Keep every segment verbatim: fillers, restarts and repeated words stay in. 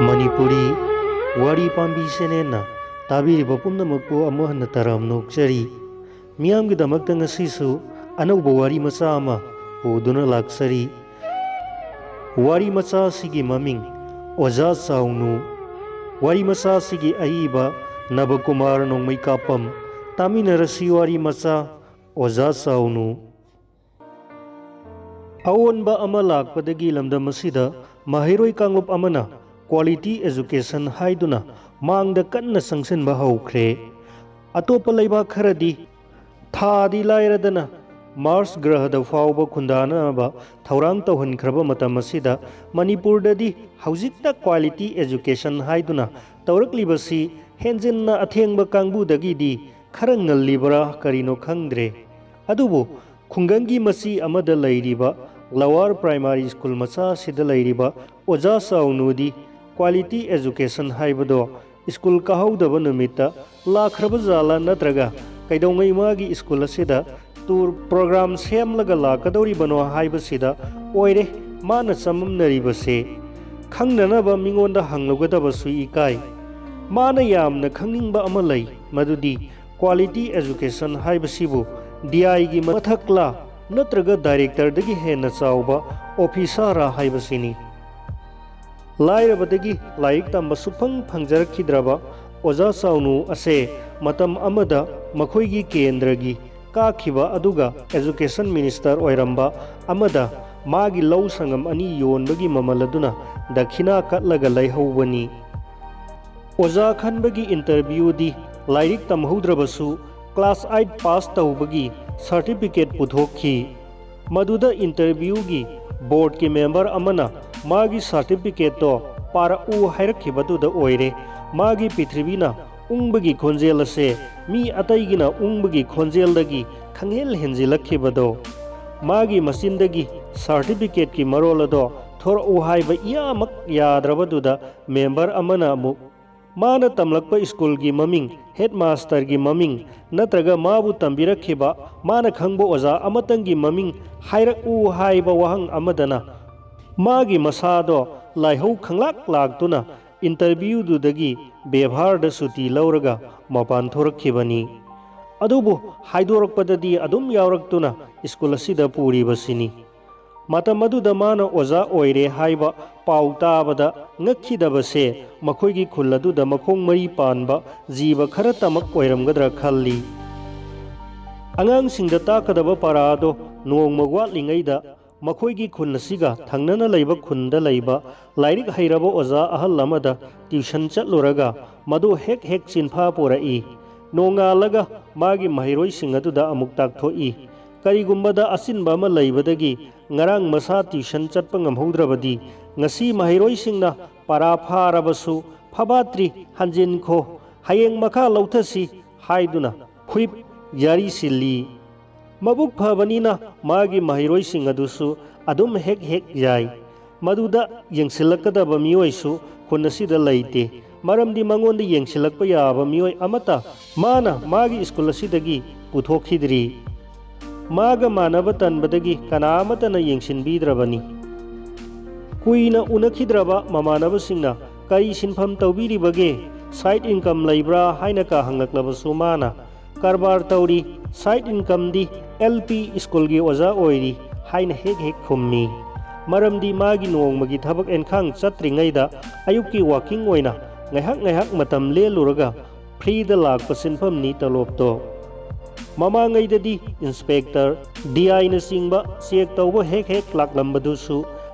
ꯃꯅꯤꯄꯨꯔꯤ ꯋꯥꯔꯤ ꯄꯥꯝꯕꯤ ꯆꯦꯅꯦꯜꯅ ꯇꯥꯕꯤꯔꯤꯕ ꯄꯨꯝꯅꯃꯛꯄꯨ ꯑꯃꯨꯛ ꯍꯟꯅ ꯇꯔꯥꯝꯅ ꯑꯣꯛꯆꯔꯤ꯫ ꯃꯤꯌꯥꯝꯒꯤꯗꯃꯛꯇ ꯉꯁꯤꯁꯨ ꯑꯅꯧꯕ ꯋꯥꯔꯤ ꯃꯆꯥ ꯑꯃ ꯄꯨꯗꯨꯅ ꯂꯥꯛꯆꯔꯤ꯫ ꯋꯥꯔꯤ ꯃꯆꯥ ꯑꯁꯤꯒꯤ ꯃꯃꯤꯡ ꯑꯣꯖꯥ ꯆꯥꯎꯅꯨ꯫ ꯋꯥꯔꯤ ꯃꯆꯥ ꯑꯁꯤꯒꯤ ꯑꯏꯕ ꯅꯕꯀꯨꯃꯥꯔ ꯅꯣꯡꯃꯩ ꯀꯥꯞꯄꯝ꯫ ꯇꯥꯃꯤꯟꯅꯔꯁꯤ ꯋꯥꯔꯤ ꯃꯆꯥ ꯑꯣꯖꯥ ꯆꯥꯎꯅꯨ꯫ ꯑꯑꯣꯟꯕ ꯑꯃ ꯂꯥꯛꯄꯗꯒꯤ ꯂꯝꯗꯝ ꯑꯁꯤꯗ ꯃꯍꯩꯔꯣꯏ ꯀꯥꯡꯂꯨꯞ ꯑꯃꯅ quality education ꯍꯥꯏꯗꯨꯅ ꯃꯥꯡꯗ ꯀꯟꯅ ꯆꯪꯁꯤꯟꯕ ꯍꯧꯈ꯭ꯔꯦ꯫ ꯑꯇꯣꯞꯄ ꯂꯩꯕꯥꯛ ꯈꯔꯗꯤ ꯊꯥꯗꯤ ꯂꯥꯏꯔꯗꯅ ꯃꯥꯔꯁ ꯒ꯭ꯔꯍꯗ ꯐꯥꯎꯕ ꯈꯨꯟꯗꯥꯅꯅꯕ ꯊꯧꯔꯥꯡ ꯇꯧꯍꯟꯈ꯭ꯔꯕ ꯃꯇꯝ ꯑꯁꯤꯗ ꯃꯅꯤꯄꯨꯔꯗꯗꯤ ꯍꯧꯖꯤꯛꯇ quality education ꯍꯥꯏꯗꯨꯅ ꯇꯧꯔꯛꯂꯤꯕꯁꯤ ꯍꯦꯟꯖꯤꯟꯅ ꯑꯊꯦꯡꯕ ꯀꯥꯡꯕꯨꯗꯒꯤꯗꯤ ꯈꯔ ꯉꯜꯂꯤꯕ꯭ꯔꯥ ꯀꯔꯤꯅꯣ ꯈꯪꯗ꯭ꯔꯦ꯫ ꯑꯗꯨꯕꯨ ꯈꯨꯡꯒꯪꯒꯤ ꯃꯆꯤ ꯑꯃꯗ ꯂꯩꯔꯤꯕ lower primary school ꯃꯆꯥ ꯑꯁꯤꯗ ꯂꯩꯔꯤꯕ ꯑꯣꯖꯥ ꯆꯥꯎꯅꯨꯗꯤ quality education ꯍꯥꯏꯕꯗꯣ ꯁ꯭ꯀꯨꯜ ꯀꯥꯍꯧꯗꯕ ꯅꯨꯃꯤꯠꯇ ꯂꯥꯛꯈ꯭ꯔꯕ ꯖꯥꯠꯂꯥ ꯅꯠꯇ꯭ꯔꯒ ꯀꯩꯗꯧꯉꯩ ꯃꯥꯒꯤ ꯁ꯭ꯀꯨꯜ ꯑꯁꯤꯗ tour program ꯁꯦꯝꯂꯒ ꯂꯥꯛꯀꯗꯧꯔꯤꯕꯅꯣ ꯍꯥꯏꯕꯁꯤꯗ ꯑꯣꯏꯔꯦ ꯃꯥꯅ ꯆꯃꯝꯅꯔꯤꯕꯁꯦ꯫ ꯈꯪꯅꯅꯕ ꯃꯤꯉꯣꯟꯗ ꯍꯪꯂꯨꯒꯗꯕꯁꯨ ꯏꯀꯥꯏ꯫ ꯃꯥꯅ ꯌꯥꯝꯅ ꯈꯪꯅꯤꯡꯕ ꯑꯃ ꯂꯩ, ꯃꯗꯨꯗꯤ quality education ꯍꯥꯏꯕꯁꯤꯕꯨ D I ꯒꯤ ꯃꯊꯛꯂꯥ ꯅꯠꯇ꯭ꯔꯒ director ꯗꯒꯤ ꯍꯦꯟꯅ ꯆꯥꯎꯕ officer ꯔꯥ ꯍꯥꯏꯕꯁꯤꯅꯤ꯫ ꯂꯥꯏꯔꯕꯗꯒꯤ ꯂꯥꯏꯔꯤꯛ ꯇꯝꯕ ꯁꯨꯛꯐꯪ ꯐꯪꯖꯔꯛꯈꯤꯗ꯭ꯔꯕ ꯑꯣꯖꯥ ꯆꯥꯎꯅꯨ ꯑꯁꯦ ꯃꯇꯝ ꯑꯃꯗ ꯃꯈꯣꯏꯒꯤ ꯀꯦꯟꯗ꯭ꯔꯒꯤ ꯀꯥꯈꯤꯕ ꯑꯗꯨꯒ education minister ꯑꯣꯏꯔꯝꯕ ꯑꯃꯗ ꯃꯥꯒꯤ ꯂꯧ ꯁꯪꯒꯝ ꯑꯅꯤ ꯌꯣꯟꯕꯒꯤ ꯃꯃꯜ ꯑꯗꯨꯅ ꯗꯈꯤꯅꯥ ꯀꯠꯂꯒ ꯂꯩꯍꯧꯕꯅꯤ꯫ ꯑꯣꯖꯥ ꯈꯟꯕꯒꯤ interview ꯗꯤ ꯂꯥꯏꯔꯤꯛ ꯇꯝꯍꯧꯗ꯭ꯔꯕꯁꯨ class eight pass ꯇꯧꯕꯒꯤ certificate ꯄꯨꯊꯣꯛꯈꯤ꯫ ꯃꯗꯨꯗ interview ꯒꯤ board ꯀꯤ member ꯑꯃꯅ ꯃꯥꯒꯤ certificate ꯇꯣ ꯄꯥꯔꯛꯎ ꯍꯥꯏꯔꯛꯈꯤꯕꯗꯨꯗ ꯑꯣꯏꯔꯦ ꯃꯥꯒꯤ ꯄ꯭ꯔꯤꯊꯤꯕꯤꯅ ꯎꯪꯕꯒꯤ ꯈꯣꯟꯖꯦꯜ ꯑꯁꯦ ꯃꯤ ꯑꯇꯩꯒꯤꯅ ꯎꯪꯕꯒꯤ ꯈꯣꯟꯖꯦꯜꯗꯒꯤ ꯈꯪꯍꯦꯟ ꯍꯦꯟꯖꯤꯜꯂꯛꯈꯤꯕꯗꯣ꯫ ꯃꯥꯒꯤ ꯃꯆꯤꯟꯗꯒꯤ certificate ꯀꯤ ꯃꯔꯣꯜ ꯑꯗꯣ ꯊꯣꯔꯛꯎ ꯍꯥꯏꯕ ꯏꯌꯥꯃꯛ ꯌꯥꯗ꯭ꯔꯕꯗꯨꯗ member ꯑꯃꯅ ꯑꯃꯨꯛ ꯃꯥꯅ ꯇꯝꯂꯛꯄ ꯁ꯭ꯀꯨꯜꯒꯤ ꯃꯃꯤꯡ, headmaster ꯒꯤ ꯃꯃꯤꯡ, ꯅꯠꯇ꯭ꯔꯒ ꯃꯥꯕꯨ ꯇꯝꯕꯤꯔꯛꯈꯤꯕ ꯃꯥꯅ ꯈꯪꯕ ꯑꯣꯖꯥ ꯑꯃꯇꯪꯒꯤ ꯃꯃꯤꯡ ꯍꯥꯏꯔꯛꯎ ꯍꯥꯏꯕ ꯋꯥꯍꯪ ꯑꯃꯗꯅ ꯃꯥꯒꯤ ꯃꯁꯥꯗꯣ ꯂꯥꯏꯍꯧ ꯈꯪꯂꯥꯛ ꯂꯥꯛꯇꯨꯅ ꯏꯟꯇꯔꯚ꯭ꯌꯨꯗꯨꯗꯒꯤ ꯕꯦꯚꯥꯔꯗ ꯁꯨꯇꯤ ꯂꯧꯔꯒ ꯃꯄꯥꯟ ꯊꯣꯔꯛꯈꯤꯕꯅꯤ꯫ ꯑꯗꯨꯕꯨ ꯍꯥꯏꯗꯣꯔꯛꯄꯗꯗꯤ ꯑꯗꯨꯝ ꯌꯥꯎꯔꯛꯇꯨꯅ ꯁ꯭ꯀꯨꯜ ꯑꯁꯤꯗ ꯄꯨꯔꯤꯕꯁꯤꯅꯤ꯫ ꯃꯇꯝ ꯑꯗꯨꯗ ꯃꯥꯅ ꯑꯣꯖꯥ ꯑꯣꯏꯔꯦ ꯍꯥꯏꯕ ꯄꯥꯎ ꯇꯥꯕꯗ ꯉꯛꯈꯤꯗꯕꯁꯦ ꯃꯈꯣꯏꯒꯤ ꯈꯨꯜ ꯑꯗꯨꯗ ꯃꯈꯣꯡ ꯃꯔꯤ ꯄꯥꯟꯕ ꯖꯤꯕ ꯈꯔꯇꯃꯛ ꯑꯣꯏꯔꯝꯒꯗ꯭ꯔꯥ ꯈꯜꯂꯤ꯫ ꯑꯉꯥꯡꯁꯤꯡꯗ ꯇꯥꯛꯀꯗꯕ ꯄꯔꯥꯗꯣ ꯅꯣꯡꯃ ꯋꯥꯠꯂꯤꯉꯩꯗ ꯃꯈꯣꯏꯒꯤ ꯈꯨꯟ ꯑꯁꯤꯒ ꯊꯪꯅꯅ ꯂꯩꯕ ꯈꯨꯟꯗ ꯂꯩꯕ ꯂꯥꯏꯔꯤꯛ ꯍꯩꯔꯕ ꯑꯣꯖꯥ ꯑꯍꯜ ꯑꯃꯗ ꯇ꯭ꯌꯨꯁꯟ ꯆꯠꯂꯨꯔꯒ ꯃꯗꯨ ꯍꯦꯛ ꯍꯦꯛ ꯆꯤꯟꯐꯥ ꯄꯨꯔꯛꯏ꯫ ꯅꯣꯡꯉꯥꯜꯂꯒ ꯃꯥꯒꯤ ꯃꯍꯩꯔꯣꯏꯁꯤꯡ ꯑꯗꯨꯗ ꯑꯃꯨꯛ ꯇꯥꯛꯊꯣꯛꯏ꯫ ꯀꯔꯤꯒꯨꯝꯕꯗ ꯑꯆꯤꯟꯕ ꯑꯃ ꯂꯩꯕꯗꯒꯤ ꯉꯔꯥꯡ ꯃꯁꯥ ꯇ꯭ꯌꯨꯁꯟ ꯆꯠꯄ ꯉꯝꯍꯧꯗ꯭ꯔꯕꯗꯤ ꯉꯁꯤ ꯃꯍꯩꯔꯣꯏꯁꯤꯡꯅ ꯄꯔꯥ ꯐꯥꯔꯕꯁꯨ "ꯐꯕꯥꯇ꯭ꯔꯤ, ꯍꯟꯖꯤꯟꯈꯣ, ꯍꯌꯦꯡ ꯃꯈꯥ ꯂꯧꯊꯁꯤ" ꯍꯥꯏꯗꯨꯅ ꯍꯨꯏꯞ ꯌꯥꯔꯤ ꯁꯤꯜꯂꯤ꯫ ꯃꯕꯨꯛ ꯐꯕꯅꯤꯅ ꯃꯥꯒꯤ ꯃꯍꯩꯔꯣꯏꯁꯤꯡ ꯑꯗꯨꯁꯨ ꯑꯗꯨꯝ ꯍꯦꯛ ꯍꯦꯛ ꯌꯥꯏ꯫ ꯃꯗꯨꯗ ꯌꯦꯡꯁꯤꯜꯂꯛꯀꯗꯕ ꯃꯤꯑꯣꯏꯁꯨ ꯈꯨꯟ ꯑꯁꯤꯗ ꯂꯩꯇꯦ, ꯃꯔꯝꯗꯤ ꯃꯉꯣꯟꯗ ꯌꯦꯡꯁꯤꯜꯂꯛꯄ ꯌꯥꯕ ꯃꯤꯑꯣꯏ ꯑꯃꯠꯇ ꯃꯥꯅ ꯃꯥꯒꯤ ꯁ꯭ꯀꯨꯜ ꯑꯁꯤꯗꯒꯤ ꯄꯨꯊꯣꯛꯈꯤꯗ꯭ꯔꯤ꯫ ꯃꯥꯒ ꯃꯥꯟꯅꯕ ꯇꯟꯕꯗꯒꯤ ꯀꯅꯥ ꯑꯃꯠꯇꯅ ꯌꯦꯡꯁꯤꯟꯕꯤꯗ꯭ꯔꯕꯅꯤ꯫ ꯀꯨꯏꯅ ꯎꯅꯈꯤꯗ꯭ꯔꯕ ꯃꯃꯥꯟꯅꯕꯁꯤꯡꯅ "ꯀꯔꯤ ꯁꯤꯟꯐꯝ ꯇꯧꯕꯤꯔꯤꯕꯒꯦ? ꯁꯥꯏꯠ ꯏꯟꯀꯝ ꯂꯩꯕ꯭ꯔꯥ?" ꯍꯥꯏꯅ ꯀ ꯍꯪꯂꯛꯂꯕꯁꯨ ꯃꯥꯅ "ꯀꯔꯕꯥꯔ ꯇꯧꯔꯤ, ꯁꯥꯏꯠ ꯏꯟꯀꯝꯗꯤ ꯑꯦꯜ ꯄꯤ ꯁ꯭ꯀꯨꯜꯒꯤ ꯑꯣꯖꯥ ꯑꯣꯏꯔꯤ" ꯍꯥꯏꯅ ꯍꯦꯛ ꯍꯦꯛ ꯈꯨꯝꯃꯤ꯫ ꯃꯔꯝꯗꯤ ꯃꯥꯒꯤ ꯅꯣꯡꯃꯒꯤ ꯊꯕꯛ ꯏꯟꯈꯥꯡ ꯆꯠꯇ꯭ꯔꯤꯉꯩꯗ ꯑꯌꯨꯛꯀꯤ ꯋꯥꯀꯤꯡ ꯑꯣꯏꯅ ꯉꯥꯏꯍꯥꯛ ꯉꯥꯏꯍꯥꯛ ꯃꯇꯝ ꯂꯦꯜꯂꯨꯔꯒ ꯐ꯭ꯔꯤꯗ ꯂꯥꯛꯄ ꯁꯤꯟꯐꯝꯅꯤ ꯇꯣꯂꯣꯞꯇꯣ꯫ ꯃꯃꯥꯡꯉꯩꯗꯗꯤ ꯏꯟꯁꯄꯦꯛꯇꯔ, ꯗꯤ ꯑꯥꯏꯅꯆꯤꯡꯕ ꯆꯦꯛ ꯇꯧꯕ ꯍꯦꯛ ꯍꯦꯛ ꯂꯥꯛꯂꯝꯕꯗꯨꯁꯨ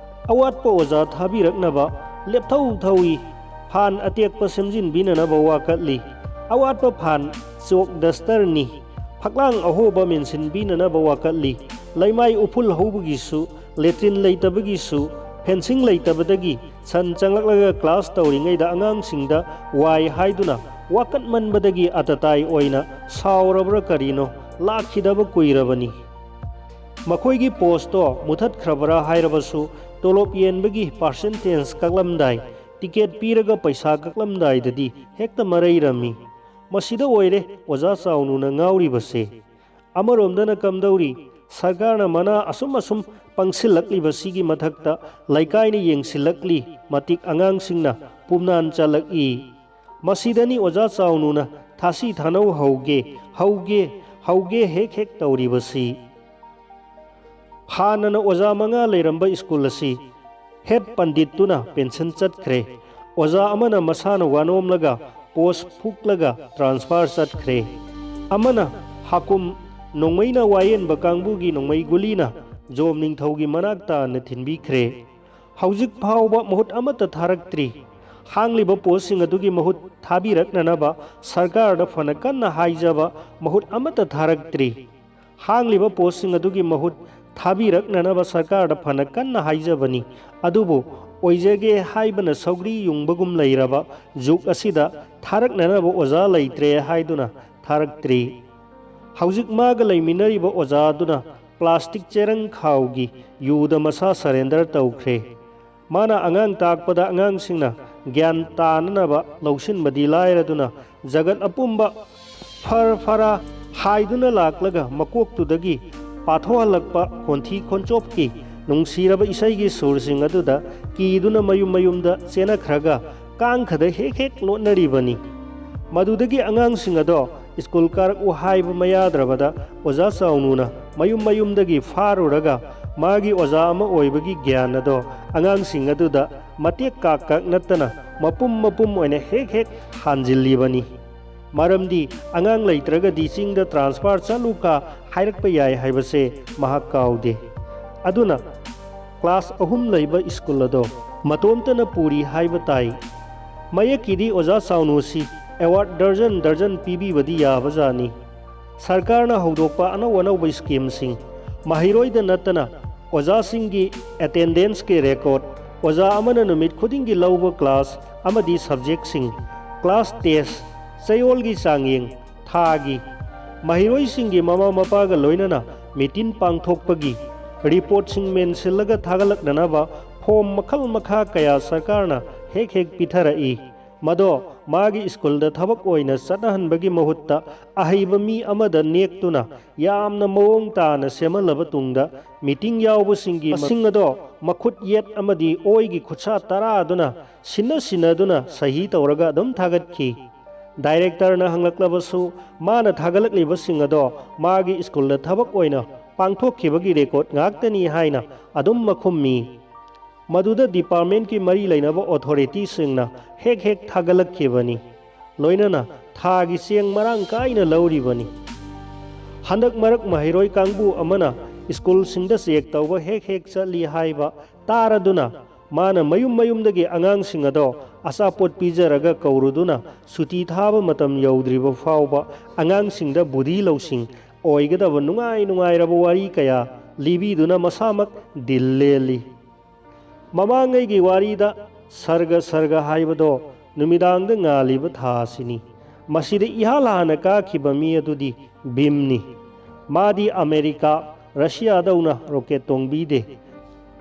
ꯑꯋꯥꯠꯄ ꯑꯣꯖꯥ ꯊꯥꯕꯤꯔꯛꯅꯕ ꯂꯦꯞꯊꯧ ꯊꯧꯏ꯫ ꯐꯥꯟ ꯑꯇꯦꯛꯄ ꯁꯦꯝꯖꯤꯟꯕꯤꯅꯅꯕ ꯋꯥꯀꯠꯂꯤ꯫ ꯑꯋꯥꯠꯄ ꯐꯥꯟ ꯆꯣꯛ ꯗꯁꯇꯔꯅꯤ꯫ ꯐꯛꯂꯥꯡ ꯑꯍꯣꯕ ꯃꯦꯟꯁꯤꯟꯕꯤꯅꯅꯕ ꯋꯥꯀꯠꯂꯤ꯫ ꯂꯩꯃꯥꯏ ꯎꯐꯨꯜ ꯍꯧꯕꯒꯤꯁꯨ, ꯂꯦꯇ꯭ꯔꯤꯟ ꯂꯩꯇꯕꯒꯤꯁꯨ, ꯐꯦꯟꯁꯤꯡ ꯂꯩꯇꯕꯗꯒꯤ ꯁꯟ ꯆꯪꯂꯛꯂꯒ ꯀ꯭ꯂꯥꯁ ꯇꯧꯔꯤꯉꯩꯗ ꯑꯉꯥꯡꯁꯤꯡꯗ ꯋꯥꯏ ꯍꯥꯏꯗꯨꯅ ꯋꯥꯀꯠꯃꯟꯕꯗꯒꯤ ꯑꯇꯇꯥꯏ ꯑꯣꯏꯅ ꯁꯥꯎꯔꯕ꯭ꯔꯥ ꯀꯔꯤꯅꯣ, ꯂꯥꯛꯈꯤꯗꯕ ꯀꯨꯏꯔꯕꯅꯤ꯫ ꯃꯈꯣꯏꯒꯤ ꯄꯣꯁꯇꯣ ꯃꯨꯊꯠꯈ꯭ꯔꯕ꯭ꯔꯥ ꯍꯥꯏꯔꯕꯁꯨ, ꯇꯣꯂꯣꯞ ꯌꯦꯟꯕꯒꯤ ꯄꯥꯔꯁꯦꯟꯇꯦꯖ ꯀꯛꯂꯝꯗꯥꯏ, ꯇꯤꯀꯦꯠ ꯄꯤꯔꯒ ꯄꯩꯁꯥ ꯀꯛꯂꯝꯗꯥꯏꯗꯗꯤ ꯍꯦꯛꯇ ꯃꯔꯩꯔꯝꯃꯤ꯫ ꯃꯁꯤꯗ ꯑꯣꯏꯔꯦ ꯑꯣꯖꯥ ꯆꯥꯎꯅꯨꯅ ꯉꯥꯎꯔꯤꯕꯁꯦ꯫ ꯑꯃꯔꯣꯝꯗꯅ ꯀꯝꯗꯧꯔꯤ, ꯁꯔꯀꯥꯔꯅ ꯃꯅꯥ ꯑꯁꯨꯝ ꯑꯁꯨꯝ ꯄꯪꯁꯤꯜꯂꯛꯂꯤꯕꯁꯤꯒꯤ ꯃꯊꯛꯇ ꯂꯩꯀꯥꯏꯅ ꯌꯦꯡꯁꯤꯜꯂꯛꯂꯤ, ꯃꯇꯤꯛ ꯑꯉꯥꯡꯁꯤꯡꯅ ꯄꯨꯝꯅꯥꯟ ꯆꯜꯂꯛꯏ꯫ ꯃꯁꯤꯗꯅꯤ ꯑꯣꯖꯥ ꯆꯥꯎꯅꯨꯅ ꯊꯥꯁꯤ ꯊꯥꯅꯧ ꯍꯧꯒꯦ, ꯍꯧꯒꯦ, ꯍꯧꯒꯦ ꯍꯦꯛ ꯍꯦꯛ ꯇꯧꯔꯤꯕꯁꯤ꯫ ꯍꯥꯟꯅꯅ ꯑꯣꯖꯥ ꯃꯉꯥ ꯂꯩꯔꯝꯕ ꯁ꯭ꯀꯨꯜ ꯑꯁꯤ ꯍꯦꯠ ꯄꯟꯗꯤꯠꯇꯨꯅ ꯄꯦꯟꯁꯟ ꯆꯠꯈ꯭ꯔꯦ꯫ ꯑꯣꯖꯥ ꯑꯃꯅ ꯃꯁꯥꯅ ꯋꯥꯅꯣꯝꯂꯒ ꯄꯣꯁ ꯐꯨꯛꯂꯒ ꯇ꯭ꯔꯥꯟꯁꯐꯔ ꯆꯠꯈ꯭ꯔꯦ꯫ ꯑꯃꯅ ꯍꯥꯀꯨꯝ ꯅꯣꯡꯃꯩꯅ ꯋꯥꯌꯦꯟꯕ ꯀꯥꯡꯕꯨꯒꯤ ꯅꯣꯡꯃꯩ ꯒꯨꯂꯤꯅ ꯖꯣꯝ ꯅꯤꯡꯊꯧꯒꯤ ꯃꯅꯥꯛ ꯇꯥꯟꯅ ꯊꯤꯟꯕꯤꯈ꯭ꯔꯦ꯫ ꯍꯧꯖꯤꯛ ꯐꯥꯎꯕ ꯃꯍꯨꯠ ꯑꯃꯠꯇ ꯊꯥꯔꯛꯇ꯭ꯔꯤ꯫ ꯍꯥꯡꯂꯤꯕ ꯄꯣꯁꯁꯤꯡ ꯑꯗꯨꯒꯤ ꯃꯍꯨꯠ ꯊꯥꯕꯤꯔꯛꯅꯅꯕ ꯁꯔꯀꯥꯔꯗ ꯐꯅ ꯀꯟꯅ ꯍꯥꯏꯖꯕ, ꯃꯍꯨꯠ ꯑꯃꯠꯇ ꯊꯥꯔꯛꯇ꯭ꯔꯤ꯫ ꯍꯥꯡꯂꯤꯕ ꯄꯣꯁꯁꯤꯡ ꯑꯗꯨꯒꯤ ꯃꯍꯨꯠ ꯊꯥꯕꯤꯔꯛꯅꯅꯕ ꯁꯔꯀꯥꯔꯗ ꯐꯅ ꯀꯟꯅ ꯍꯥꯏꯖꯕꯅꯤ, ꯑꯗꯨꯕꯨ ꯑꯣꯏꯖꯒꯦ ꯍꯥꯏꯕꯅ ꯁꯧꯒ꯭ꯔꯤ ꯌꯨꯡꯕꯒꯨꯝ ꯂꯩꯔꯕ ꯖꯨꯛ ꯑꯁꯤꯗ ꯊꯥꯔꯛꯅꯅꯕ ꯑꯣꯖꯥ ꯂꯩꯇ꯭ꯔꯦ ꯍꯥꯏꯗꯨꯅ ꯊꯥꯔꯛꯇ꯭ꯔꯤ꯫ ꯍꯧꯖꯤꯛ ꯃꯥꯒ ꯂꯩꯃꯤꯟꯅꯔꯤꯕ ꯑꯣꯖꯥꯗꯨꯅ ꯄ꯭ꯂꯥꯁꯇꯤꯛ ꯆꯦꯔꯪ ꯈꯥꯎꯒꯤ ꯌꯨꯗ ꯃꯁꯥ ꯁꯔꯦꯟꯗꯔ ꯇꯧꯈ꯭ꯔꯦ꯫ ꯃꯥꯅ ꯑꯉꯥꯡ ꯇꯥꯛꯄꯗ ꯑꯉꯥꯡꯁꯤꯡꯅ ꯒ꯭ꯌꯥꯟ ꯇꯥꯅꯅꯕ ꯂꯧꯁꯤꯟꯕꯗꯤ ꯂꯥꯏꯔꯗꯨꯅ, ꯖꯒꯠ ꯑꯄꯨꯝꯕ ꯐꯔ ꯐꯔꯥ ꯍꯥꯏꯗꯨꯅ ꯂꯥꯛꯂꯒ ꯃꯀꯣꯛꯇꯨꯗꯒꯤ ꯄꯥꯊꯣꯛꯍꯜꯂꯛꯄ ꯈꯣꯟꯊꯤ ꯈꯣꯟꯆꯣꯞꯀꯤ ꯅꯨꯡꯁꯤꯔꯕ ꯏꯁꯩꯒꯤ ꯁꯨꯔꯁꯤꯡ ꯑꯗꯨꯗ ꯀꯤꯗꯨꯅ ꯃꯌꯨꯝ ꯃꯌꯨꯝꯗ ꯆꯦꯟꯅꯈ꯭ꯔꯒ ꯀꯥꯡꯈꯗ ꯍꯦꯛ ꯍꯦꯛ ꯂꯣꯠꯅꯔꯤꯕꯅꯤ꯫ ꯃꯗꯨꯗꯒꯤ ꯑꯉꯥꯡꯁꯤꯡ ꯑꯗꯣ ꯁ꯭ꯀꯨꯜ ꯀꯥꯔꯛꯎ ꯍꯥꯏꯕ ꯃꯌꯥꯗ꯭ꯔꯕꯗ ꯑꯣꯖꯥ ꯆꯥꯎꯅꯨꯅ ꯃꯌꯨꯝ ꯃꯌꯨꯝꯗꯒꯤ ꯐꯥꯔꯨꯔꯒ ꯃꯥꯒꯤ ꯑꯣꯖꯥ ꯑꯃ ꯑꯣꯏꯕꯒꯤ ꯒ꯭ꯌꯥꯟ ꯑꯗꯣ ꯑꯉꯥꯡꯁꯤꯡ ꯑꯗꯨꯗ ꯃꯇꯦꯛ ꯀꯥꯛ ꯀꯥꯛ ꯅꯠꯇꯅ ꯃꯄꯨꯝ ꯃꯄꯨꯝ ꯑꯣꯏꯅ ꯍꯦꯛ ꯍꯦꯛ ꯍꯥꯟꯖꯤꯜꯂꯤꯕꯅꯤ꯫ ꯃꯔꯝꯗꯤ ꯑꯉꯥꯡ ꯂꯩꯇ꯭ꯔꯒꯗꯤ ꯆꯤꯡꯗ ꯇ꯭ꯔꯥꯟꯁꯐꯔ ꯆꯠꯂꯨꯀ ꯍꯥꯏꯔꯛꯄ ꯌꯥꯏ ꯍꯥꯏꯕꯁꯦ ꯃꯍꯥꯛ ꯀꯥꯎꯗꯦ꯫ ꯑꯗꯨꯅ ꯀ꯭ꯂꯥꯁ ꯑꯍꯨꯝ ꯂꯩꯕ ꯁ꯭ꯀꯨꯜ ꯑꯗꯣ ꯃꯇꯣꯝꯇꯅ ꯄꯨꯔꯤ ꯍꯥꯏꯕ ꯇꯥꯏ꯫ ꯃꯌꯦꯛꯀꯤꯗꯤ ꯑꯣꯖꯥ ꯆꯥꯎꯅꯨꯁꯤ ꯑꯦꯋꯥꯔꯗ ꯗꯔꯖꯟ ꯗꯔꯖꯟ ꯄꯤꯕꯤꯕꯗꯤ ꯌꯥꯕꯖꯥꯠꯅꯤ꯫ ꯁꯔꯀꯥꯔꯅ ꯍꯧꯗꯣꯛꯄ ꯑꯅꯧ ꯑꯅꯧꯕ ꯁ꯭ꯀꯤꯝꯁꯤꯡ, ꯃꯍꯩꯔꯣꯏꯗ ꯅꯠꯇꯅ ꯑꯣꯖꯥꯁꯤꯡꯒꯤ ꯑꯦꯇꯦꯟꯗꯦꯟꯁꯀꯤ ꯔꯦꯀꯣꯔꯗ, ꯑꯣꯖꯥ ꯑꯃꯅ ꯅꯨꯃꯤꯠ ꯈꯨꯗꯤꯡꯒꯤ ꯂꯧꯕ ꯀ꯭ꯂꯥꯁ ꯑꯃꯗꯤ ꯁꯕꯖꯦꯛꯁꯤꯡ, ꯀ꯭ꯂꯥꯁ ꯇꯦꯁ, ꯆꯌꯣꯜꯒꯤ ꯆꯥꯡꯌꯦꯡ, ꯊꯥꯒꯤ, ꯃꯍꯩꯔꯣꯏꯁꯤꯡꯒꯤ ꯃꯃꯥ ꯃꯄꯥꯒ ꯂꯣꯏꯅꯅ ꯃꯤꯇꯤꯟ ꯄꯥꯡꯊꯣꯛꯄꯒꯤ ꯔꯤꯄꯣꯔꯠꯁꯤꯡ ꯃꯦꯟꯁꯤꯜꯂꯒ ꯊꯥꯒꯠꯂꯛꯅꯅꯕ ꯐꯣꯝ ꯃꯈꯜ ꯃꯈꯥ ꯀꯌꯥ ꯁꯔꯀꯥꯔꯅ ꯍꯦꯛ ꯍꯦꯛ ꯄꯤꯊꯔꯛꯏ꯫ ꯃꯗꯣ ꯃꯥꯒꯤ ꯁ꯭ꯀꯨꯜꯗ ꯊꯕꯛ ꯑꯣꯏꯅ ꯆꯠꯅꯍꯟꯕꯒꯤ ꯃꯍꯨꯠꯇ ꯑꯍꯩꯕ ꯃꯤ ꯑꯃꯗ ꯅꯦꯛꯇꯨꯅ ꯌꯥꯝꯅ ꯃꯑꯣꯡ ꯇꯥꯅ ꯁꯦꯝꯍꯜꯂꯕ ꯇꯨꯡꯗ, ꯃꯤꯇꯤꯡ ꯌꯥꯎꯕꯁꯤꯡꯒꯤ ꯃꯁꯤꯡ ꯑꯗꯣ ꯃꯈꯨꯠ ꯌꯦꯠ ꯑꯃꯗꯤ ꯑꯣꯏꯒꯤ ꯈꯨꯠꯁꯥ ꯇꯔꯥꯗꯨꯅ ꯁꯤꯟꯅ ꯁꯤꯟꯅꯗꯨꯅ ꯁꯍꯤ ꯇꯧꯔꯒ ꯑꯗꯨꯝ ꯊꯥꯒꯠꯈꯤ꯫ ꯗꯥꯏꯔꯦꯛꯇꯔꯅ ꯍꯪꯂꯛꯂꯕꯁꯨ, ꯃꯥꯅ ꯊꯥꯒꯠꯂꯛꯂꯤꯕꯁꯤꯡ ꯑꯗꯣ ꯃꯥꯒꯤ ꯁ꯭ꯀꯨꯜꯗ ꯊꯕꯛ ꯑꯣꯏꯅ ꯄꯥꯡꯊꯣꯛꯈꯤꯕꯒꯤ ꯔꯦꯀꯣꯔꯗ ꯉꯥꯛꯇꯅꯤ ꯍꯥꯏꯅ ꯑꯗꯨꯝ ꯃꯈꯨꯝꯃꯤ꯫ ꯃꯗꯨꯗ ꯗꯤꯄꯥꯔꯠꯃꯦꯟꯠꯀꯤ ꯃꯔꯤ ꯂꯩꯅꯕ ꯑꯣꯊꯣꯔꯤꯇꯤꯁꯤꯡꯅ ꯍꯦꯛ ꯍꯦꯛ ꯊꯥꯒꯠꯂꯛꯈꯤꯕꯅꯤ꯫ ꯂꯣꯏꯅꯅ ꯊꯥꯒꯤ ꯆꯦꯡ ꯃꯔꯥꯡ ꯀꯥꯏꯅ ꯂꯧꯔꯤꯕꯅꯤ꯫ ꯍꯟꯗꯛ ꯃꯔꯛ ꯃꯍꯩꯔꯣꯏ ꯀꯥꯡꯕꯨ ꯑꯃꯅ ꯁ꯭ꯀꯨꯜꯁꯤꯡꯗ ꯆꯦꯛ ꯇꯧꯕ ꯍꯦꯛ ꯍꯦꯛ ꯆꯠꯂꯤ ꯍꯥꯏꯕ ꯇꯥꯔꯗꯨꯅ, ꯃꯥꯅ ꯃꯌꯨꯝ ꯃꯌꯨꯝꯗꯒꯤ ꯑꯉꯥꯡꯁꯤꯡ ꯑꯗꯣ ꯑꯆꯥꯄꯣꯠ ꯄꯤꯖꯔꯒ ꯀꯧꯔꯨꯗꯨꯅ ꯁꯨꯇꯤ ꯊꯥꯕ ꯃꯇꯝ ꯌꯧꯗ꯭ꯔꯤꯕ ꯐꯥꯎꯕ ꯑꯉꯥꯡꯁꯤꯡꯗ ꯕꯨꯙꯤ ꯂꯧꯁꯤꯡ ꯑꯣꯏꯒꯗꯕ ꯅꯨꯡꯉꯥꯏ ꯅꯨꯡꯉꯥꯏꯔꯕ ꯋꯥꯔꯤ ꯀꯌꯥ ꯂꯤꯕꯤꯗꯨꯅ ꯃꯁꯥꯃꯛ ꯗꯤꯜ ꯂꯦꯜꯂꯤ꯫ ꯃꯃꯥꯡꯉꯩꯒꯤ ꯋꯥꯔꯤꯗ ꯁꯔꯒ ꯁꯔꯒ ꯍꯥꯏꯕꯗꯣ ꯅꯨꯃꯤꯗꯥꯡꯗ ꯉꯥꯜꯂꯤꯕ ꯊꯥ ꯑꯁꯤꯅꯤ꯫ ꯃꯁꯤꯗ ꯏꯍꯥꯟ ꯍꯥꯟꯅ ꯀꯥꯈꯤꯕ ꯃꯤ ꯑꯗꯨꯗꯤ ꯚꯤꯝꯅꯤ꯫ ꯃꯥꯗꯤ ꯑꯃꯦꯔꯤꯀꯥ, ꯔꯁꯤꯌꯥꯗꯧꯅ ꯔꯣꯀꯦꯠ ꯇꯣꯡꯕꯤꯗꯦ꯫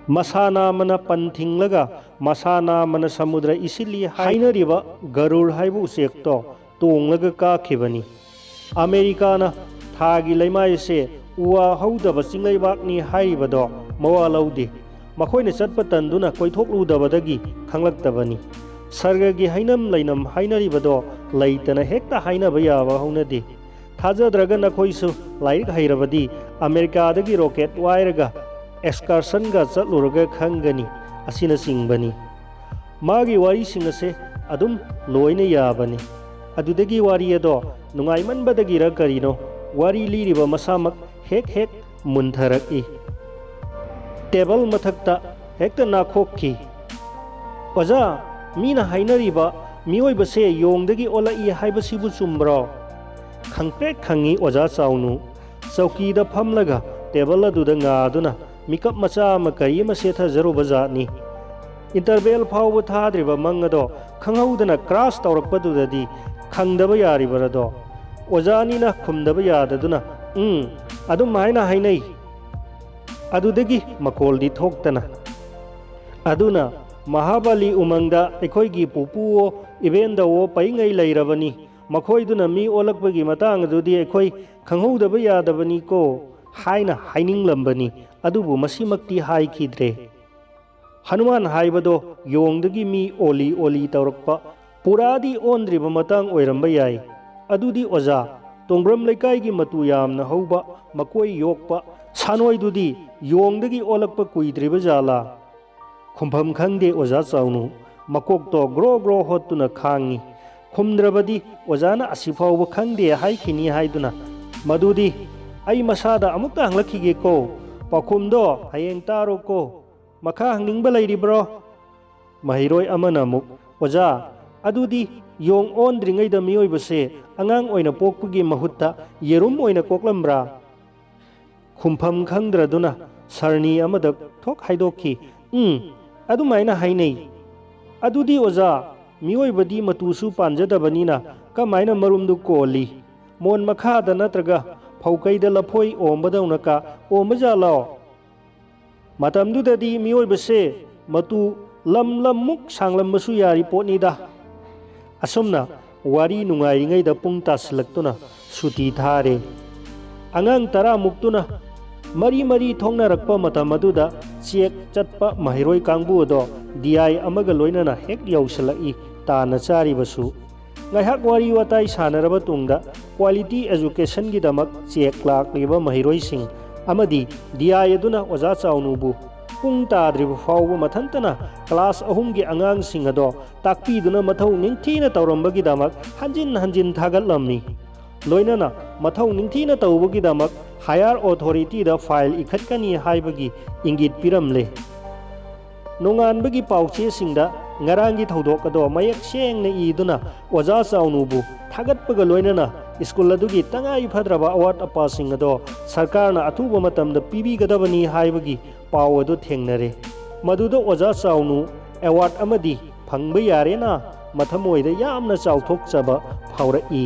ꯃꯁꯥ ꯅꯥꯝꯃꯅ ꯄꯟ ꯊꯤꯡꯂꯒ ꯃꯁꯥ ꯅꯥꯝꯃꯅ ꯁꯃꯨꯗ꯭ꯔ ꯏꯁꯤꯜꯂꯤ ꯍꯥꯏꯅꯔꯤꯕ ꯒꯔꯨꯔ ꯍꯥꯏꯕ ꯎꯆꯦꯛꯇꯣ ꯇꯣꯡꯂꯒ ꯀꯥꯈꯤꯕꯅꯤ꯫ ꯑꯃꯦꯔꯤꯀꯥꯅ ꯊꯥꯒꯤ ꯂꯩꯃꯥꯏ ꯑꯁꯦ ꯎ ꯋꯥ ꯍꯧꯗꯕ ꯆꯤꯡꯂꯩꯕꯥꯛꯅꯤ ꯍꯥꯏꯔꯤꯕꯗꯣ ꯃꯋꯥ ꯂꯧꯗꯦ꯫ ꯃꯈꯣꯏꯅ ꯆꯠꯄ ꯇꯟꯗꯨꯅ ꯀꯣꯏꯊꯣꯛꯂꯨꯗꯕꯗꯒꯤ ꯈꯪꯂꯛꯇꯕꯅꯤ꯫ ꯁꯔꯒꯒꯤ ꯍꯩꯅꯝ ꯂꯩꯅꯝ ꯍꯥꯏꯅꯔꯤꯕꯗꯣ ꯂꯩꯇꯅ ꯍꯦꯛꯇ ꯍꯥꯏꯅꯕ ꯌꯥꯕ ꯍꯧꯅꯗꯦ꯫ ꯊꯥꯖꯗ꯭ꯔꯒ ꯅꯈꯣꯏꯁꯨ ꯂꯥꯏꯔꯤꯛ ꯍꯩꯔꯕꯗꯤ ꯑꯃꯦꯔꯤꯀꯥꯗꯒꯤ ꯔꯣꯀꯦꯠ ꯋꯥꯏꯔꯒ ꯑꯦꯛꯁꯀꯔꯁꯟꯒ ꯆꯠꯂꯨꯔꯒ ꯈꯪꯒꯅꯤ꯫ ꯑꯁꯤꯅꯆꯤꯡꯕꯅꯤ꯫ ꯃꯥꯒꯤ ꯋꯥꯔꯤꯁꯤꯡ ꯑꯁꯦ ꯑꯗꯨꯝ ꯂꯣꯏꯅ ꯌꯥꯕꯅꯤ꯫ ꯑꯗꯨꯗꯒꯤ ꯋꯥꯔꯤ ꯑꯗꯣ ꯅꯨꯡꯉꯥꯏꯃꯟꯕꯗꯒꯤꯔ ꯀꯔꯤꯅꯣ, ꯋꯥꯔꯤ ꯂꯤꯔꯤꯕ ꯃꯁꯥꯃꯛ ꯍꯦꯛ ꯍꯦꯛ ꯃꯨꯟꯊꯔꯛꯏ꯫ ꯇꯦꯕꯜ ꯃꯊꯛꯇ ꯍꯦꯛꯇ ꯅꯥꯈꯣꯛꯈꯤ꯫ "ꯑꯣꯖꯥ, ꯃꯤꯅ ꯍꯥꯏꯅꯔꯤꯕ ꯃꯤꯑꯣꯏꯕꯁꯦ ꯌꯣꯡꯗꯒꯤ ꯑꯣꯜꯂꯛꯏ ꯍꯥꯏꯕꯁꯤꯕꯨ ꯆꯨꯝꯕ꯭ꯔꯣ?" ꯈꯪꯄ꯭ꯔꯦꯛ ꯈꯪꯉꯤ ꯑꯣꯖꯥ ꯆꯥꯎꯅꯨ꯫ ꯆꯧꯀꯤꯗ ꯐꯝꯂꯒ ꯇꯦꯕꯜ ꯑꯗꯨꯗ ꯉꯥꯗꯨꯅ ꯃꯤꯀꯞ ꯃꯆꯥ ꯑꯃ ꯀꯔꯤ ꯑꯃ ꯁꯦꯠꯊꯖꯔꯨꯕ ꯖꯥꯠꯅꯤ꯫ ꯏꯟꯇꯔꯕꯦꯜ ꯐꯥꯎꯕ ꯊꯥꯗ꯭ꯔꯤꯕ ꯃꯪ ꯑꯗꯣ ꯈꯪꯍꯧꯗꯅ ꯀ꯭ꯔꯥꯁ ꯇꯧꯔꯛꯄꯗꯨꯗꯗꯤ ꯈꯪꯗꯕ ꯌꯥꯔꯤꯕ꯭ꯔꯗꯣ? ꯑꯣꯖꯥꯅꯤꯅ ꯈꯨꯝꯗꯕ ꯌꯥꯗꯗꯨꯅ, "ꯎꯝ, ꯑꯗꯨꯝ ꯍꯥꯏꯅ ꯍꯥꯏꯅꯩ"꯫ ꯑꯗꯨꯗꯒꯤ ꯃꯈꯣꯜꯗꯤ ꯊꯣꯛꯇꯅ꯫ ꯑꯗꯨꯅ ꯃꯍꯥꯕꯂꯤ ꯎꯃꯪꯗ ꯑꯩꯈꯣꯏꯒꯤ ꯄꯨꯄꯨꯋꯣ "ꯏꯕꯦꯟꯗꯧꯑꯣ ꯄꯩꯉꯩ ꯂꯩꯔꯕꯅꯤ, ꯃꯈꯣꯏꯗꯨꯅ ꯃꯤ ꯑꯣꯜꯂꯛꯄꯒꯤ ꯃꯇꯥꯡ ꯑꯗꯨꯗꯤ ꯑꯩꯈꯣꯏ ꯈꯪꯍꯧꯗꯕ ꯌꯥꯗꯕꯅꯤꯀꯣ" ꯍꯥꯏꯅ ꯍꯥꯏꯅꯤꯡꯂꯝꯕꯅꯤ꯫ ꯑꯗꯨꯕꯨ ꯃꯁꯤꯃꯛꯇꯤ ꯍꯥꯏꯈꯤꯗ꯭ꯔꯦ꯫ ꯍꯅꯨꯃꯥꯟ ꯍꯥꯏꯕꯗꯣ ꯌꯣꯡꯗꯒꯤ ꯃꯤ ꯑꯣꯜꯂꯤ ꯑꯣꯜꯂꯤ ꯇꯧꯔꯛꯄ, ꯄꯨꯔꯥꯗꯤ ꯑꯣꯟꯗ꯭ꯔꯤꯕ ꯃꯇꯥꯡ ꯑꯣꯏꯔꯝꯕ ꯌꯥꯏ꯫ ꯑꯗꯨꯗꯤ ꯑꯣꯖꯥ, ꯇꯣꯡꯕ꯭ꯔꯝ ꯂꯩꯀꯥꯏꯒꯤ ꯃꯇꯨ ꯌꯥꯝꯅ ꯍꯧꯕ, ꯃꯀꯣꯏ ꯌꯣꯛꯄ ꯁꯥꯟꯅꯣꯏꯗꯨꯗꯤ ꯌꯣꯡꯗꯒꯤ ꯑꯣꯜꯂꯛꯄ ꯀꯨꯏꯗ꯭ꯔꯤꯕ ꯖꯥꯠꯂꯥ? ꯈꯨꯝꯐꯝ ꯈꯪꯗꯦ ꯑꯣꯖꯥ ꯆꯥꯎꯅꯨ꯫ ꯃꯀꯣꯛꯇꯣ ꯒ꯭ꯔꯣ ꯒ꯭ꯔꯣ ꯍꯣꯠꯇꯨꯅ ꯈꯥꯡꯉꯤ꯫ ꯈꯨꯝꯗ꯭ꯔꯕꯗꯤ ꯑꯣꯖꯥꯅ ꯑꯁꯤꯐꯥꯎꯕ ꯈꯪꯗꯦ ꯍꯥꯏꯈꯤꯅꯤ ꯍꯥꯏꯗꯨꯅ꯫ ꯃꯗꯨꯗꯤ ꯑꯩ ꯃꯁꯥꯗ ꯑꯃꯨꯛꯇ ꯍꯪꯂꯛꯈꯤꯒꯦꯀꯣ꯫ ꯄꯥꯎꯈꯨꯝꯗꯣ ꯍꯌꯦꯡ ꯇꯥꯔꯣꯀꯣ꯫ ꯃꯈꯥ ꯍꯪꯅꯤꯡꯕ ꯂꯩꯔꯤꯕ꯭ꯔꯣ? ꯃꯍꯩꯔꯣꯏ ꯑꯃꯅ ꯑꯃꯨꯛ, "ꯑꯣꯖꯥ, ꯑꯗꯨꯗꯤ ꯌꯣꯡ ꯑꯣꯟꯗ꯭ꯔꯤꯉꯩꯗ ꯃꯤꯑꯣꯏꯕꯁꯦ ꯑꯉꯥꯡ ꯑꯣꯏꯅ ꯄꯣꯛꯄꯒꯤ ꯃꯍꯨꯠꯇ ꯌꯦꯔꯨꯝ ꯑꯣꯏꯅ ꯀꯣꯛꯂꯝꯕ꯭ꯔꯥ?" ꯈꯨꯝꯐꯝ ꯈꯪꯗ꯭ꯔꯗꯨꯅ ꯁꯔꯅꯤ ꯑꯃꯗ ꯊꯣꯛ ꯍꯥꯏꯗꯣꯛꯈꯤ, "ꯎꯝ, ꯑꯗꯨꯃꯥꯏꯅ ꯍꯥꯏꯅꯩ꯫ ꯑꯗꯨꯗꯤ ꯑꯣꯖꯥ, ꯃꯤꯑꯣꯏꯕꯗꯤ ꯃꯇꯨꯁꯨ ꯄꯥꯟꯖꯗꯕꯅꯤꯅ ꯀꯃꯥꯏꯅ ꯃꯔꯨꯝꯗꯨ ꯀꯣꯜꯂꯤ? ꯃꯣꯟ ꯃꯈꯥꯗ ꯅꯠꯇ꯭ꯔꯒ ꯐꯧꯀꯩꯗ ꯂꯐꯣꯏ ꯑꯣꯝꯕꯗꯧꯅ ꯀꯥ ꯑꯣꯝꯕꯖꯥꯠꯂꯣ?" ꯃꯇꯝꯗꯨꯗꯗꯤ ꯃꯤꯑꯣꯏꯕꯁꯦ ꯃꯇꯨ ꯂꯝ ꯂꯝꯃꯨꯛ ꯁꯥꯡꯂꯝꯕꯁꯨ ꯌꯥꯔꯤ ꯄꯣꯠꯅꯤꯗ꯫ ꯑꯁꯨꯝꯅ ꯋꯥꯔꯤ ꯅꯨꯡꯉꯥꯏꯔꯤꯉꯩꯗ ꯄꯨꯡ ꯇꯥꯁꯤꯜꯂꯛꯇꯨꯅ ꯁꯨꯇꯤ ꯊꯥꯔꯦ꯫ ꯑꯉꯥꯡ ꯇꯔꯥꯃꯨꯛꯇꯨꯅ ꯃꯔꯤ ꯃꯔꯤ ꯊꯣꯛꯅꯔꯛꯄ ꯃꯇꯝ ꯑꯗꯨꯗ ꯆꯦꯛ ꯆꯠꯄ ꯃꯍꯩꯔꯣꯏ ꯀꯥꯡꯕꯨ ꯑꯗꯣ ꯗꯤ ꯑꯥꯏ ꯑꯃꯒ ꯂꯣꯏꯅꯅ ꯍꯦꯛ ꯌꯧꯁꯤꯜꯂꯛꯏ, ꯇꯥꯟꯅ ꯆꯥꯔꯤꯕꯁꯨ꯫ ꯉꯥꯏꯍꯥꯛ ꯋꯥꯔꯤ ꯋꯥꯇꯥꯏ ꯁꯥꯟꯅꯔꯕ ꯇꯨꯡꯗ ꯀ꯭ꯋꯥꯂꯤꯇꯤ ꯑꯦꯖꯨꯀꯦꯁꯟꯒꯤꯗꯃꯛ ꯆꯦꯛ ꯂꯥꯛꯂꯤꯕ ꯃꯍꯩꯔꯣꯏꯁꯤꯡ ꯑꯃꯗꯤ ꯗꯤ ꯑꯥꯏ ꯑꯗꯨꯅ ꯑꯣꯖꯥ ꯆꯥꯎꯅꯨꯕꯨ ꯄꯨꯡ ꯇꯥꯗ꯭ꯔꯤꯕ ꯐꯥꯎꯕ ꯃꯊꯟꯇꯅ ꯀ꯭ꯂꯥꯁ ꯑꯍꯨꯝꯒꯤ ꯑꯉꯥꯡꯁꯤꯡ ꯑꯗꯣ ꯇꯥꯛꯄꯤꯗꯨꯅ ꯃꯊꯧ ꯅꯤꯡꯊꯤꯅ ꯇꯧꯔꯝꯕꯒꯤꯗꯃꯛ ꯍꯟꯖꯤꯟ ꯍꯟꯖꯤꯟ ꯊꯥꯒꯠꯂꯝꯃꯤ꯫ ꯂꯣꯏꯅꯅ ꯃꯊꯧ ꯅꯤꯡꯊꯤꯅ ꯇꯧꯕꯒꯤꯗꯃꯛ ꯍꯥꯌꯔ ꯑꯣꯊꯣꯔꯤꯇꯤꯗ ꯐꯥꯏꯜ ꯏꯈꯠꯀꯅꯤ ꯍꯥꯏꯕꯒꯤ ꯏꯪꯒꯤꯠ ꯄꯤꯔꯝꯂꯦ꯫ ꯅꯣꯡꯉꯥꯟꯕꯒꯤ ꯄꯥꯎꯆꯦꯁꯤꯡꯗ ꯉꯔꯥꯡꯒꯤ ꯊꯧꯗꯣꯛ ꯑꯗꯣ ꯃꯌꯦꯛ ꯁꯦꯡꯅ ꯏꯗꯨꯅ ꯑꯣꯖꯥ ꯆꯥꯎꯅꯨꯕꯨ ꯊꯥꯒꯠꯄꯒ ꯂꯣꯏꯅꯅ ꯁ꯭ꯀꯨꯜ ꯑꯗꯨꯒꯤ ꯇꯉꯥꯏ ꯐꯗ꯭ꯔꯕ ꯑꯋꯥꯠ ꯑꯄꯥꯁꯤꯡ ꯑꯗꯣ ꯁꯔꯀꯥꯔꯅ ꯑꯊꯨꯕ ꯃꯇꯝꯗ ꯄꯤꯕꯤꯒꯗꯕꯅꯤ ꯍꯥꯏꯕꯒꯤ ꯄꯥꯎ ꯑꯗꯨ ꯊꯦꯡꯅꯔꯦ꯫ ꯃꯗꯨꯗ ꯑꯣꯖꯥ ꯆꯥꯎꯅꯨ ꯑꯦꯋꯥꯔꯗ ꯑꯃꯗꯤ ꯐꯪꯕ ꯌꯥꯔꯦꯅ ꯃꯊꯃꯣꯏꯗ ꯌꯥꯝꯅ ꯆꯥꯎꯊꯣꯛꯆꯕ ꯐꯥꯎꯔꯛꯏ꯫